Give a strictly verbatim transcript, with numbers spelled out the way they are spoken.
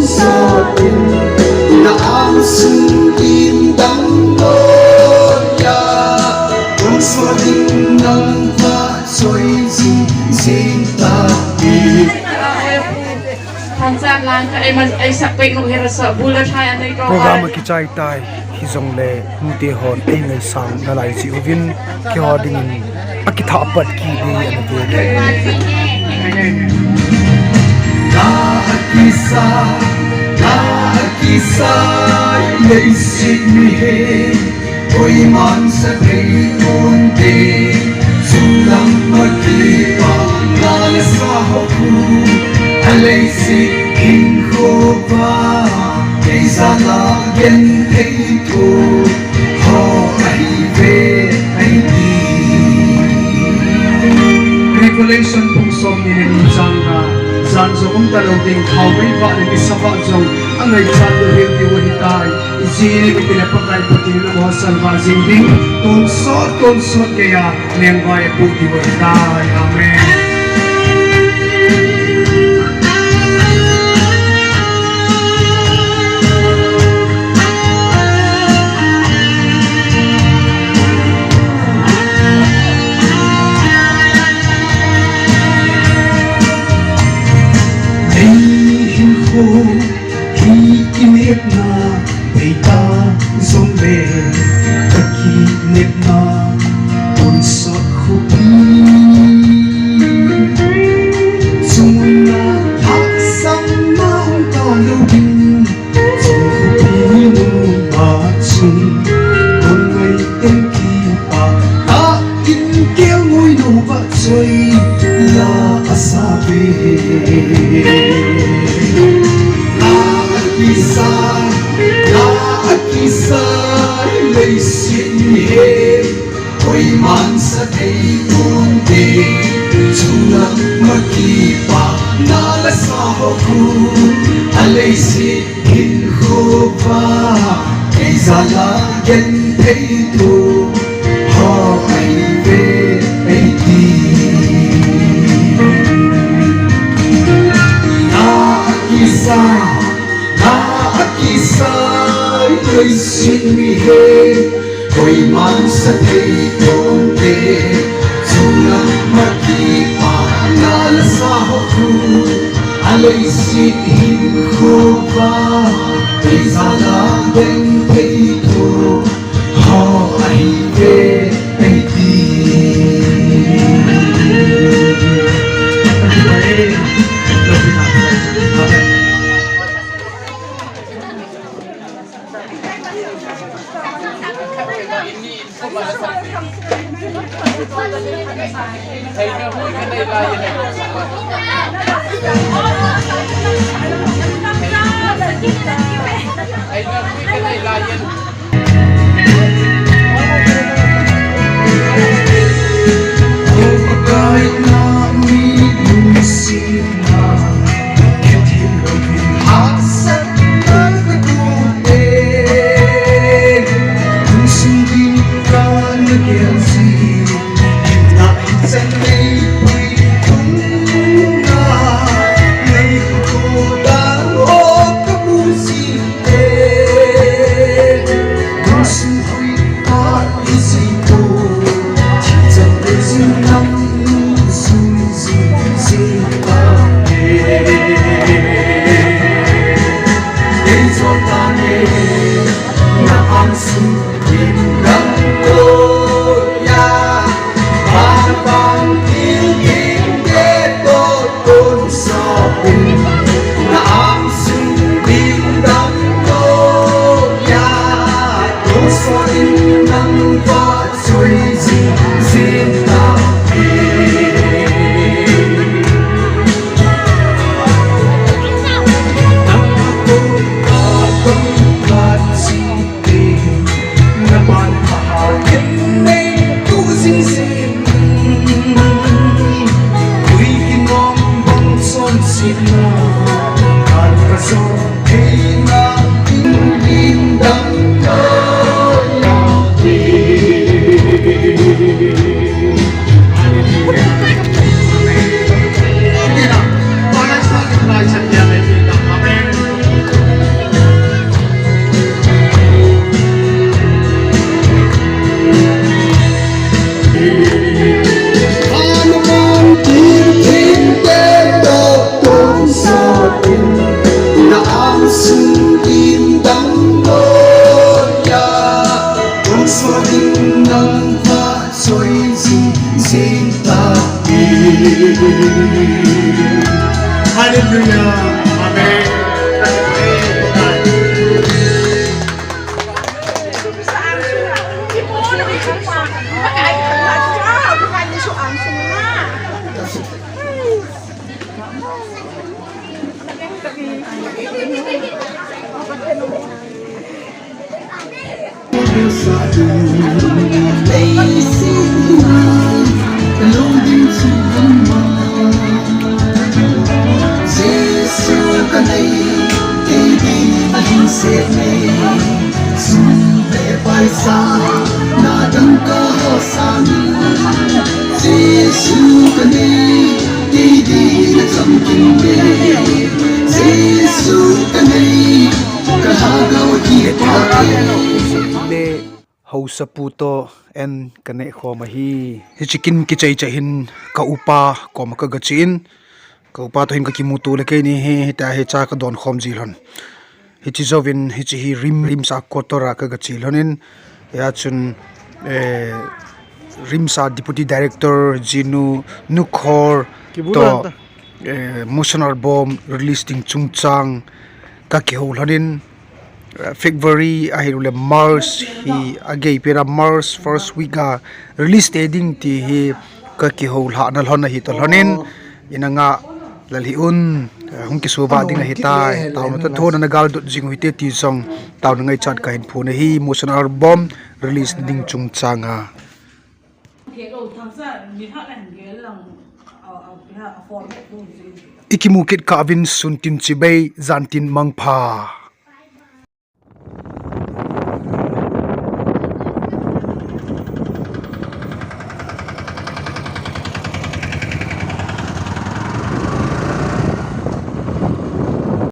Sotin na ang sung in dang lo ya, kung sotin nang va soi zing zing ta ti. Program a kichai tai, hijongle nute hon eingaisang nalai jeh uvin, keiho dingin akithah pat kit ding ahi. Na akisa, na akisa, leiset mihem koiman sa thei ponte, sumlam makipa na la sa ho khu, a leiset hinkho va, kei jal a genthei thu, ho ahi ve, ahi ti. Revelation bung somni le ni chang nga, jan jong um talou ding, thaomei vah le nisa vah jong angaichat louhel diu ahitai. Ijeh inem itile Pakai Pathen in amaho salvah jing ding, tonsot tonsot geiya lengvai apoh diu ahitai. Amen. Ei hinkho hi kinepna, bei ta jongle ka kinepna tonsot khopi. Chunga lhahsamna um talou ding, chung khopi nungma chung kon ngai teng kipa, ka in kelngoi lou va choi la asa ve. Na akisa, na akisa, leiset mihem koiman sa thei ponte, sumlam makipa na la sa ho khu, a leiset hinkho va, kei jal a genthei thu, ho ahi ve, ahi ti. Na akisa, na akisa, leiset mihem koiman sa thei ponte, sumlam makipa na la sa ho khu, a leiset hinkho va, kei jal a genthei thu, ho ahi ve, ahi ti. Na angsung in dang lo ya, kong so ding nang va soi zing zing ta. Hallelujah. Amen. Le hausapu to en ka neh khom ahi. Hiche kin kichai chai hin ka upa koma ka gache in, ka upa to hin ka kimuto le keini hi, hitia hi cha ka don khom ji lhon. Hiche jouvin, hiche hi RIM, RIMS a quarter a ka gache lhon in, hia chun, eh, RIMS a Deputy Director Jinu Nukhor to, eh, Motion Album release ding chungchang ka kihou lhon in, eh, February ahilou le March hi agei pera, March first week a release te ding ti hi ka kihou lhah na lhon ahi to lhon in, ina nga lal hi un, eh, hung kisuva ding ahi tai. Taona ta thona na gal dot jing u hite ti jong taona ngaichat ka hin phon ahi, Motion Album release ding chungchang a. I kimu kit kah uvin sun tin chibai, jan tin mangpha.